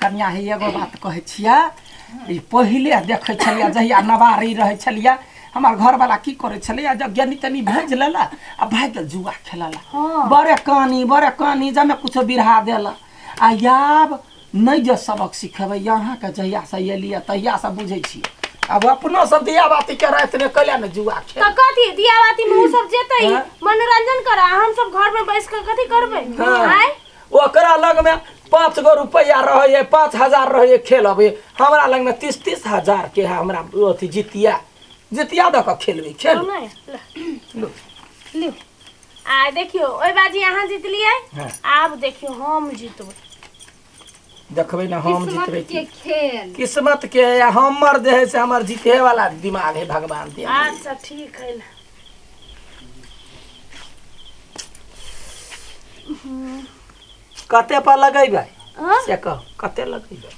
कनिया हे एगो बात कहै छियै ई पहिले देखै छलियै जहिया नवारी रहै छलियै हमर घरवाला की करै छलैया जब गेनी तनी भेज लेला आ भागि गेल जुआ खेलला बड़े कानी बड़े कानी जमे कुछो बिरहा देला आ आब नहि जे सबक सिखेबै अहाँके जहियासँ एलियै तहियासँ बुझै छियै आब अपनो सब दिया बाती के रातिमे कैला ने जुआ खेल तऽ कथी दियाबाती में उ सब जेतै हाँ। मनोरंजन कर हम सब घर में बैस के कथी करबै हाँ। आय ओकरा लगमे 5 गो रुपैआ रहैए 5000 रहैए खेलबै हमरा लगमे 30-30 हजार के है हमरा अथी जितिया जितिया दऽ कऽ खेलबै खेल नहि ल, लू। लिउ आ देखियौ ओहि बाजी अहाँ जीतलियै हाँ। आब देखियौ हम जीतबै देखबै ने हम किस्मत जीतबै के की खेल किस्मत के या हमर जे है से हमर जीते वाला दिमाग है भगवान दे अच्छा ठीक है कते पर लगेबै हाँ? से कहू कते लगेबै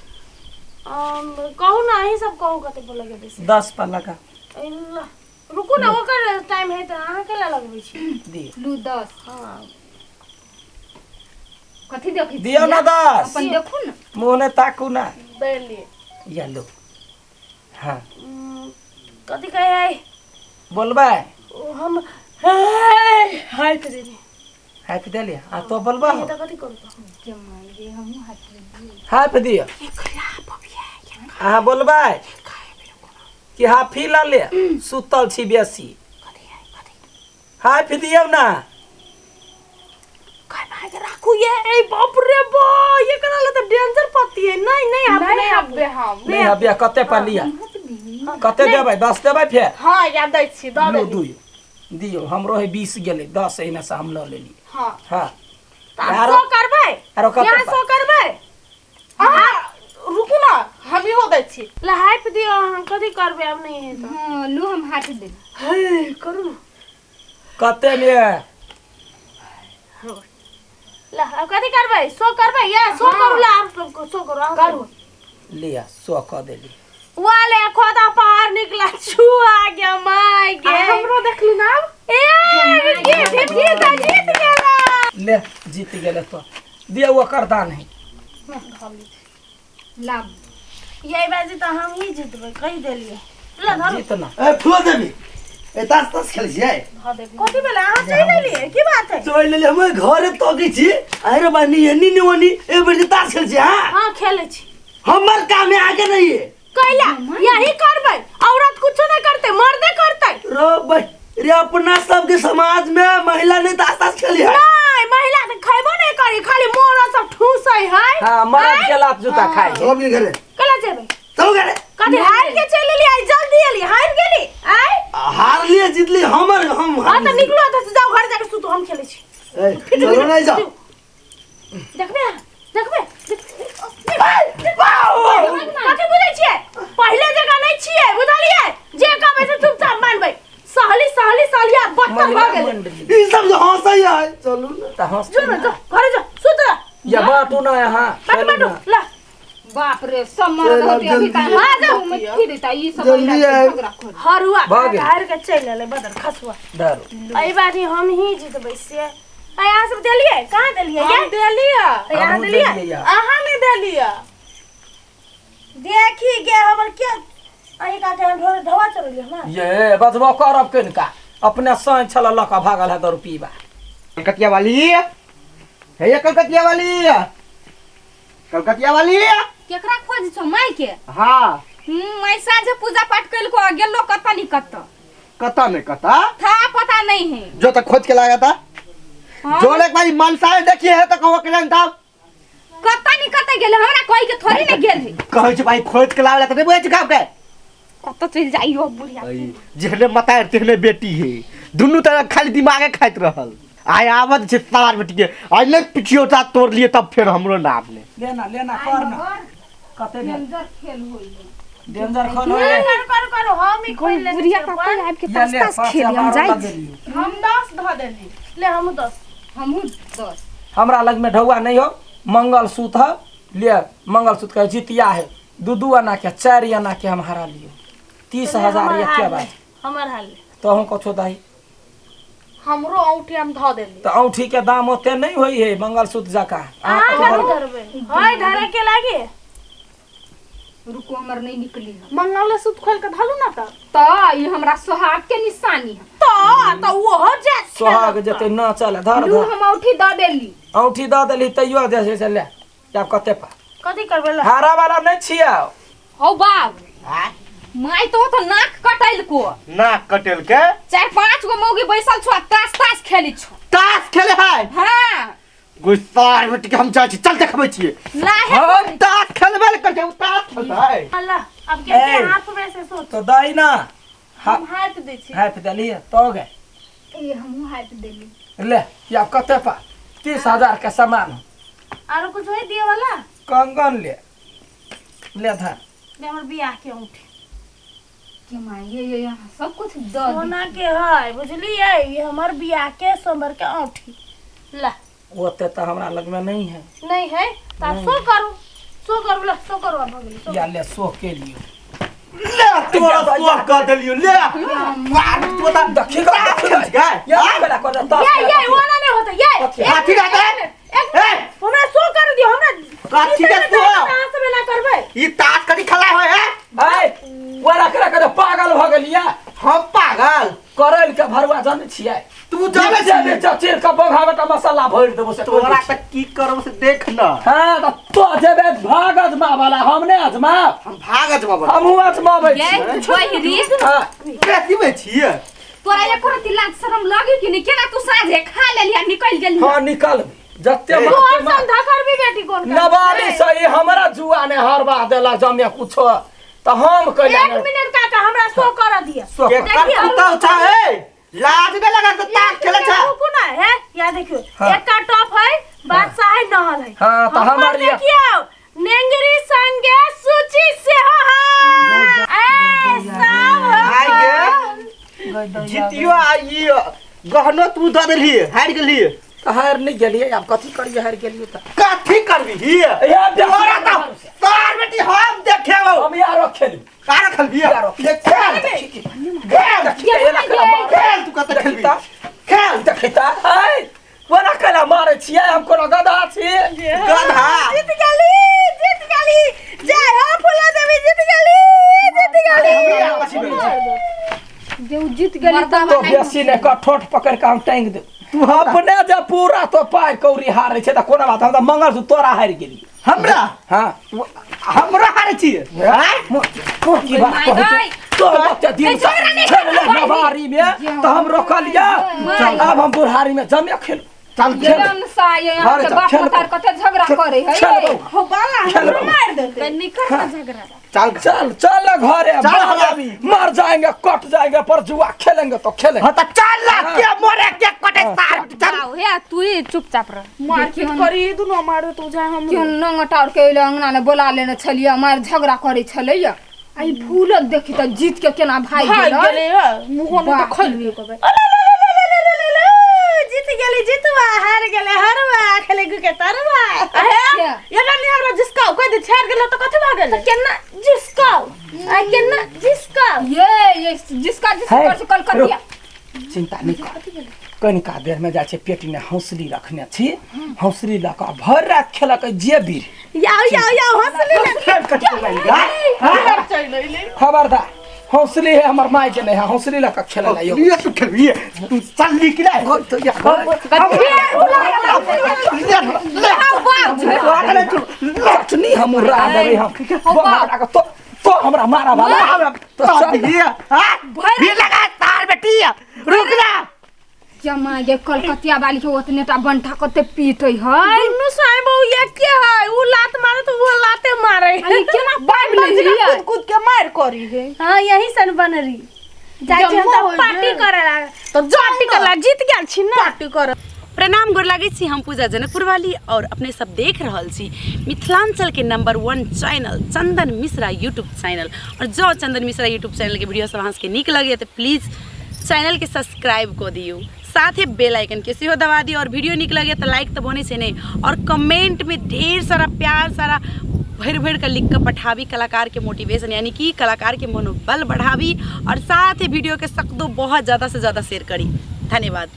कहू ना अहीं सब कहू कते पर लगेबै से 10 पर लगा ए, ल, रुकू ना ओकर टाइम है तऽ अहाँ केला लगबै छी दियौ लू 10 हाँ कथी देखै दियौ ना 10 अपन देखू ना मुँह नहि ताकू ना देलियै या लो हाँ कथी कहै है बोलबै ओ हम हाय पे देली हाथ देलियै आ तो बोलबा ये तऽ कथी करू जमाई रे हमहूँ हाथ लेलियै हाथ दियौ अहाँ बोलबै कि हाफी लऽ ले सुतल छी बेसी हाफ दियौ ना राखू ये ए बाप रे बा ये करा ले तऽ डेंजर पत्ती है नहीं नहीं आप नहीं हबे हम नहि हबिया कते पर लिअ कते देबै 10 देबै फेर हाँ याद दै छी दऽ लू देली दुइ दियौ हमरो है 20 गेलै 10 एहिमे से हम लऽ लेलियै हाँ हाँ तऽ आरो सो करबै आरो कते यहाँ पर? सो करबै अहाँ रुकू ना हम इहो दै छी ला हाइप दियौ अहाँ कथी करबै आब नहीं है तऽ हाँ लू हम हाथ देब हे करू ना कते मे ला आब कथी करबै सो करबै या सो करू ला आब सो करू अहाँ करू लिअ सो कऽ देली वाले खोदा पहाड़ निकला छुआ गया my आ गे हमरो देखलू ना आब ए जीत जीत जीत गेला ले जीत गेलै तो दियौ ओकर दान है लाब यही बाजी तऽ हम ही जीतबै कहि देलियै ला धरू जीत ना ए फुआ देवी ए तास तास खेलै छियै कथी भेलै अहाँ चलि एलियै की बात है चलि लेलियै हम घरे तकै छी अरे बानी एनी ने ओनी ए बेर तास खेलै छी हाँ हाँ खेलै छी हमर काम है आगे नहीं है कैला यही करबै औरत कुछो नहीं करते मर्दे करते रो भाई रे अपना सबके समाज में महिला नहीं तास तास खेली है नहीं महिला तऽ खैबो नहीं करी खाली मोरा सब ठूसै है हाँ मरद के लात जूता खाइ है चलो अपने घरे कैला जेबै चलो घरे कथी हारि के चलि एलियै आइ जल्दी एलियै हारि गेली आइ हार लिए जीत ली हमर हम हाँ तऽ निकलो एतऽ से जाउ घर जाके सुतू हम खेलै छी ए, चलो नहीं जाओ देखबे अहाँ? देखबे कथी बुझै छियै पहिले जकाँ नहि छियै बुझलियै जे कहबै से चुपचाप मानबै सहली सहली सहलिया बदतर भऽ महिला गेलै मंडली ई सब जो हंसै है चलू ना तऽ हंसतै जो ना जो घरे जो सुत रह या बाटू ना यहाँ बाटू खेलू बाटू ना। ला बाप रे सब मरद चल, होते अभी जल्दी। का आ जाओ। में फिर देता ई सब जल्दी महिला के आइ। झगड़ा खोल हरुआ भऽ गेल। हारि के चलि एलै बदर खसुआ दारू एहि बारी हम ही जीतबै से आ अहाँ सब देलियै कहाँ देलियै हम ये देलियै यहाँ हमहूँ देलियै देलियै या। अहाँ नहीं देलियै देखी गे हमर के अहीं काके हम ढोरे ढवा चढ़लियै हमरा ये बजबो करब कनिका अपने साँझ छल लऽ कऽ भागल है दारू पीबा कलकतिया वाली हे ये कलकतिया वाली कलकतिया वाली केकरा खोज छौ माय के हाँ माय साँझे पूजा पाठ कइल को गेलो कत नहीं कत कता नहीं कता था पता नहीं है जो तक खोज के लाया था हाँ। जो एक बारी मनसा देखिए है तो कहो के था कत नहीं कत गेल हमरा कहि के थोड़ी नहीं गेल है कहै छै भाई खोज के लावे ला त नहीं बुझै छै काम के कत चलि जाइयो बुढ़िया जेहने मतार तेहने बेटी है दुनू तरह खाली दिमागे खाइत रहल आइ आवत छै सवार बेटी के आइ नहीं पिछियोटा तोड़ लिए तब फेर हमरो नाम ले लेना लेना कर ना कते भेल डेंजर खेल होई डेंजर खोल होए करू करू करू हम ही खोलि लेने बुढ़िया छियै कतऽ अपन। आबि के या तास ले तास पाँच खेली हम बारह जाइ छी लगेलियै। हम 10 धऽ देली ले हमहूँ 10 हमहूँ 10 हमरा लग में ढौआ नहीं हो मंगलसूत्र है ले मंगलसूत्र के जितिया है दू दू आना के 4 आना के हम हरा लियो 30,000 एके बार हमर हाल ले। तो हम कछो दही हमरो औंठी हम धऽ देली तो औंठी के दाम ओते नहीं होई है मंगलसूत्र जका अहाँ कथी धरबै हय धरे के लागे रुको हमर नहीं निकली है। मंगलसूत्र खोल के धलू ना त त ई हमरा सोहाग के निशानी है। त ओहो जात सोहाग जते न चल धर लू धर हम औठी द देली। औठी द देली तैयो जे से ले आब कते पा कथी करबै ला हारा वाला नहीं छिया। हौ बाब माय तो तो नाक कटैल को नाक कटेल के 4-5 गो मौगी बैसल छो आ ताश ताश खेली छो। ताश खेले है। हां गुस्सा बेटी के हम जाइ छी चल देखबै छियै। ना है हम ताश खेलबे ले कर ताश खेलबै। अल्लाह अब के के हाथ में से सोच तो दई ना हम हाथ दै छी। हाथ देली तो गए ए हमहु हाथ देली। ले आब कते पा 30,000 के सामान आरो कुछ है दिए वाला कंगन ले ले धर ले हमर बियाह के औंठी के माय ये यहाँ सब कुछ द दी। सोना के है बुझलिए ये हमर बियाह के सोमवार के औंठी ला ओते त हमरा लग में नहीं है। नहीं है त आप सो करू ला सो करू अब हो गेल सो या ले सो के लियो ले तोरा सो कर देलियो ले मार तो त देखी गा या बेला कर त ये वो ना नहीं होता ये हाथी का दे एक हमरा सो कर दियो हमरा काथी के सो कहां से बेला करबै ई ताश कथी खेला होय है ए वरा करा कर पागल भ गेलिया। हम पागल करैल के भरुआ जानै छियै तू जानै छियै चचीर के बघा बेटा मसाला भरि देबो से तोरा त की करबो से देख न। हां त तो जेबे भाग अजमा वाला हम नै अजमा हम भाग अजमा वाला हमहु अजमाबै ये छी। छोहरी हां बेसी छियै तोरा एको रति लाज शरम लगी कि नहीं केना तू साझे खा लेली आ निकल गेली। हां निकल जते तोर संधा करबी बेटी कोन कर नवारी सही हमरा जुआ ने हरबा देला जमे कुछो त हम कइला एक मिनट काका हमरा सो कर दिया। के कर कुत्ता छा ए लाज ने लगा त ताश खेले छा रुकू ना है या देखियो एक का टॉप है बादशाह है नहल है। हां त हमर देखियो नेंगरी संगे सूची से हो हा ए सब हाय गे जीतियो आ ई गहनो तू द देलही हार गेलही। हार नहीं गेलिए आब कथी करिए हार गेलिए त कथी करबी ही तोरा त तोर बेटी हम देखेबो हम यारो खेलू का रखलबी खेल खेल तू कत खेलबी खेल देखता है कोना केला मारे छियै हम कोनो गधा छियै गधा जीत गेली जीत गेली जय हो फूला देवी जीत गेली जीत गेली जे उ जीत गेली तो बेसी ने कठोट पकड़ के हम टांग दे तू अपने जे पूरा तो पाइ कौड़ी हारे छै त कोना बात हम त मंगलसूत्र तोरा हारि गेली हमरा। हां हमरा हारे छियै हां की बात कहै छै तो बच्चा दिन से नवारी में त हम रोकलिया अब हम बुढ़ारी में जमे खेल चल खेल यहाँ के बाप मतार कते झगड़ा करे है हो बाला मार देते निकर ना झगड़ा। चल चल चल घरे चल हरामी मर जाएंगे कट जाएंगे पर जुआ खेलेंगे तो खेलेंगे। हां त चल ना के मरे के कटे सार चल हे तू ही चुपचाप रह मारपीट करी दुनो मारे तो जाए हम क्यों नंगटा और के अइले अंगना ने बोला लेने छलियै मार झगड़ा करे छलैया आ ई फूलक देखी त जीत के केना भाग भाग गेलै गेलै मुहो ने त खैलिए कबे जीत गेली जीतवा हार गेले हरवा खेले गु के तरवा अहे ये रानी हमरा जिसका कह दे छाड़ गेल त कथि भऽ गेल केना जिसकाओ आ केना जिसकाओ ये जिसका जिसका से कलकतिया चिंता नहीं कर कनिका देर में जाइ छै पेटी में हौसली रखने छी हौसली लऽ कऽ भरि रात खेलक जे बीर याओ याओ याओ हौसली खबरदार हौसली है हमर माय के नहीं है हौसली लऽ कऽ खेलऽ ला यौ ये तू खेलबी तू चल निकले चटनी हम उड़ा देबै हम तो तो हमरा मारा वाला तो लगा तार बेटी रुक जा क्या माँ ये कलकतिया वाली के ओतने टा बंठा कते पीटे है दुनु साहेब बउया के है उ लात मारे तो वो लाते मारे अरे केना पाबि लेली कूद कूद के मार करी है। हां यही सन बनरी जाइ छी हम त पार्टी करे ला तो पार्टी करला जीत गेल छी ना पार्टी कर। प्रणाम गोर लागै छी, हम पूजा जनकपुर वाली और अपने सब देख रहल छी मिथिलांचल के number 1 channel Chandan Mishra YouTube channel. और जो चंदन मिश्रा यूट्यूब चैनल के वीडियो सब अहाँ सबके नीक लगैए तो प्लीज़ चैनल के सब्सक्राइब कऽ दियौ, साथ ही बेल आइकन के सेहो दबा दियौ। और वीडियो नीक लगे तो लाइक तो बनै छै नहि, और कमेंट में ढेर सारा प्यार सारा भरि भरि कऽ लिख कऽ पठाबी, कलाकार के मोटिवेशन यानी कि कलाकार के मनोबल बढ़ाबी। और साथ ही वीडियो के सकदो बहुत ज़्यादा से ज़्यादा शेयर करी। धन्यवाद।